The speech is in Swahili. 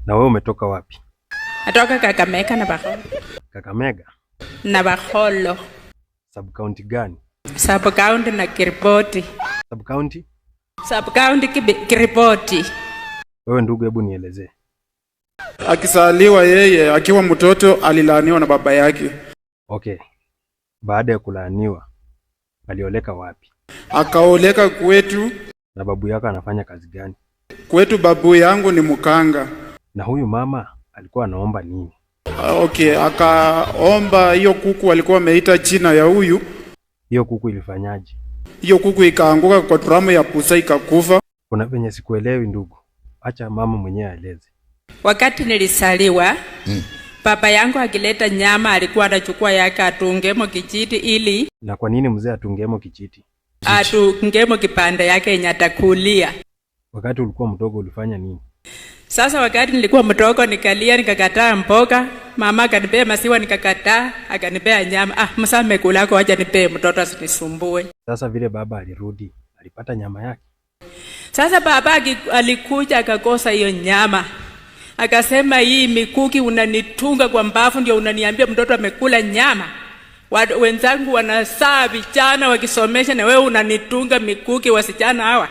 Na wewe umetoka wapi? Natoka Kakamega na Bakholo. Kakamega? Na Bakholo. Sub county gani? Sub county na Kiripoti. Sub county? Sub county Kiripoti. Wewe ndugu, hebu nielezee. Akisaliwa yeye akiwa mtoto alilaaniwa na baba yake. Okay. Baada ya kulaaniwa alioleka wapi? Akaoleka kwetu. Na babu yako anafanya kazi gani? Kwetu babu yangu ni mkanga. Na huyu mama alikuwa anaomba nini? Okay, akaomba hiyo kuku alikuwa ameita jina ya huyu. Hiyo kuku ilifanyaje? Hiyo kuku ikaanguka kwa dramu ya busaa ikakufa. Kuna venye sikuelewi ndugu. Acha mama mwenyewe aeleze. Wakati nilisaliwa, baba yangu akileta nyama alikuwa anachukua yake atungemo kijiti ili Na kwa nini mzee atungemo kijiti? Atungemo kipande yake yenye atakulia. Wakati ulikuwa mdogo ulifanya nini? Sasa wakati nilikuwa mdogo nikalia, nikakataa mboga. Mama akanipea maziwa nikakataa, akanipea nyama. Ah, msame kulako, acha nipee mtoto asinisumbue. Sasa vile baba alirudi, alipata nyama yake. Sasa baba alikuja akakosa hiyo nyama. Akasema, hii mikuki unanitunga kwa mbavu ndio unaniambia mtoto amekula nyama. Wenzangu wanasaa vijana wakisomesha na wewe unanitunga mikuki wasichana hawa.